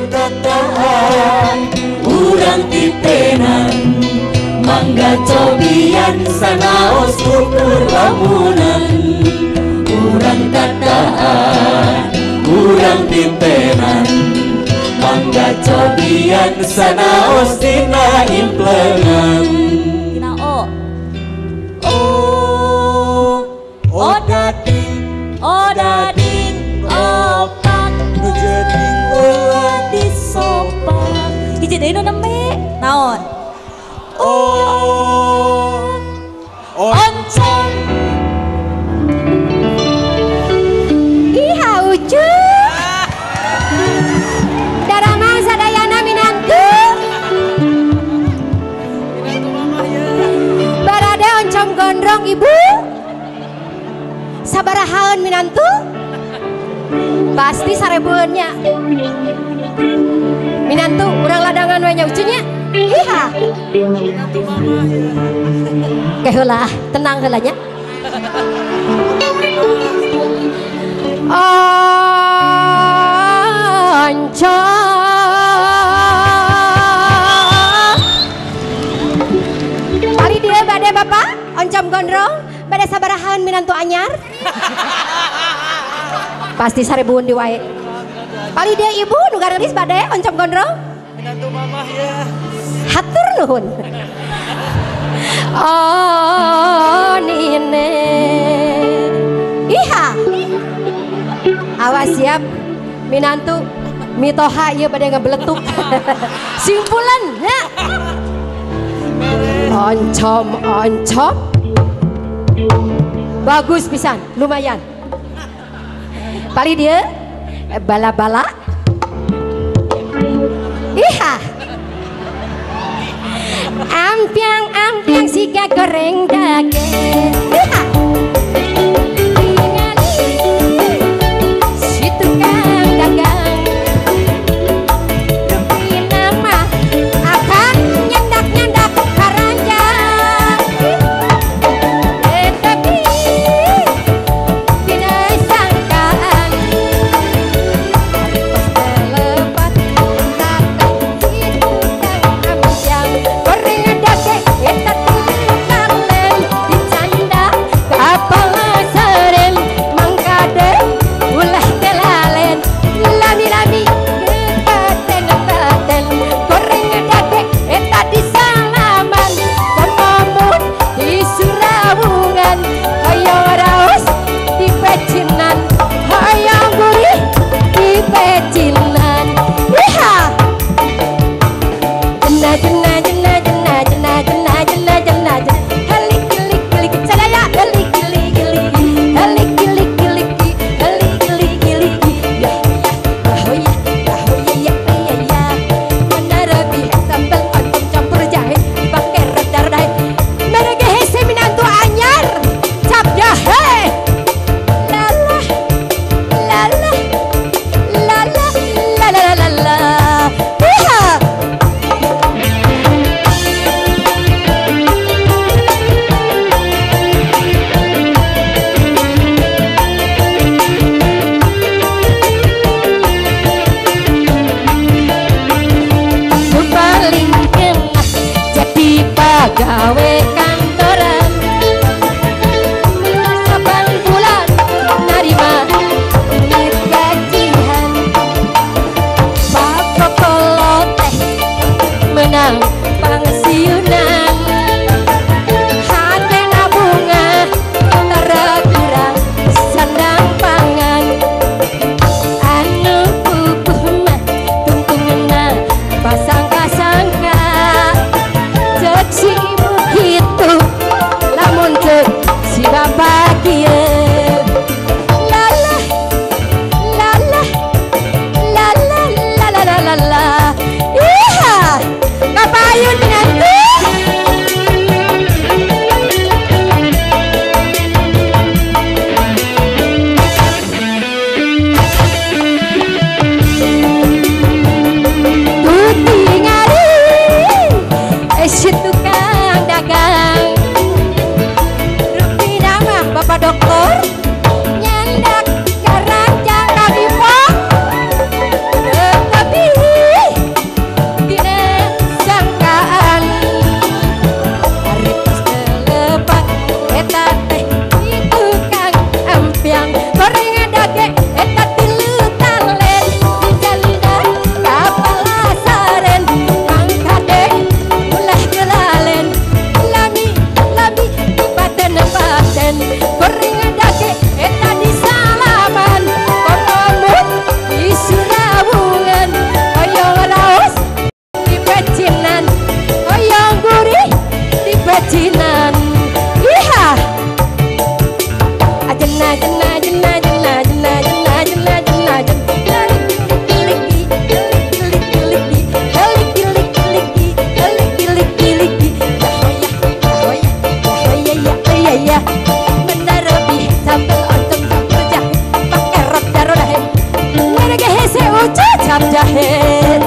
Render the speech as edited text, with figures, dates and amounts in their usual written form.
Tataan urang titenan mangga cobian sanaos ukur lamunan. Urang tataan urang titenan mangga cobian sanaos dina implengan. Dina o o o dading o dading opak nu jeding ulah disopak. Hiji deui nu nembe naon? O oncom. Iha ucu daramang sadayana minantu. Barade oncom gondrong ibu. Sabarahaeun minantu? Pasti sarebueun nya. Minantu urang ladangan we nya ucunya. Iha. Ke heula, tenang heula nya. Oncom. Kali dia bade bapak oncom gondrong bade sabarahaeun minantu anyar. Pasti sarebueun di wae. Kali dia ibu nu garelis bade oncom gondrong. Minantu mamah ya. Hatur nuhun. Oh nine. Iha. Awas siap minantu mitoha ieu bade ngebeletuk. Simpulan ya. Oncom oncom. Bagus pisan, lumayan. Pali dia bala-bala. Iha. Ampiang-ampiang siga goreng daging. Iha. Tingali si tukang dagang. Rupina mah akan nyandak-nyandak karanjang. Tetapi tina sangkaan pas telepat takkan si tukang ampiang goreng daging. Eta tukang dicanda Seuca cap jahe.